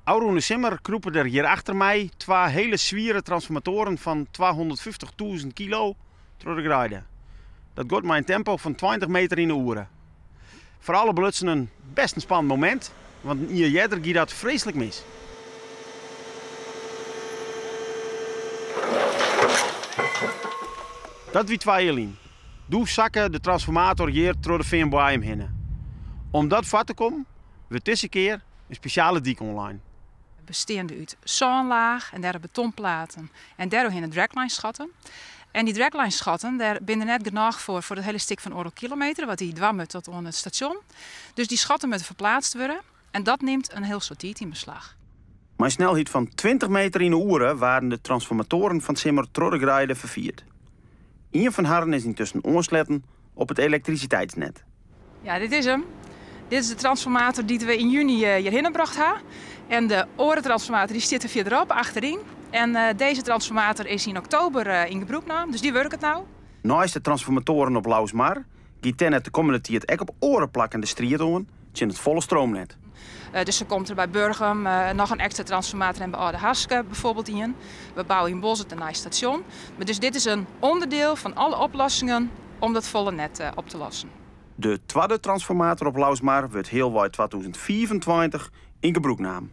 Ofrûne simmer krûpe der hjir achter my twa hiele swiere transformatoaren fan 250.000 kilo troch de greide. Dat giet mei in tempo fan 20 meter yn 'e oere. Foar alle belutsenen best in spannend momint, want in jier earder gie dat freeslik mis. Dat wie twa jier lyn. Doe sakke de transformator hjir troch de feanboaiem hinne. Om dat foar te kommen wurdt dizze kear in spesjale dyk oanlein. Besteande út sânlaach en dêrop betonplaten en dêroerhinne dragline-schatten. En dy dragline-schatten, dêr binne der net genôch foar foar dat hiele stik fan oardel kilometer, wat dy dwaan moat tot oan it stasjon. Dus dy schatten moatte ferplaatst wurde en dat nimt in hiel soad tiid yn beslach. Mei in snelheid fan 20 meter yn 'e oere waarden de transformatoaren fan 't simmer troch de greide ferfierd. Ien fan harren is yntusken oansletten op it elektrisiteitsnet. Ja, dit is 'm. Dit is de transformator dy't we yn juny hjirhinne brocht ha. En de oare transformator dy stiet der fierderop, achteryn. En dizze transformator is yn oktober yn gebrûk naam, dus dy wurket no. Neist de transformatoaren op Lauwersmar giet Tennet de kommende tiid ek op oare plakken de striid oan tsjin it folle stroomnet. Dus sa komt der by Burgum noch in ekstra transformator en by Aldehaske bijvoorbeeld ien. We bouwe yn Boalsert in nij stasjon. Mar dus dit is in ûnderdiel fan alle oplossingen om dat folle net op te lossen. De twadde transformator op Lauwersmar wurdt healwei 2025 yn gebrûk naam.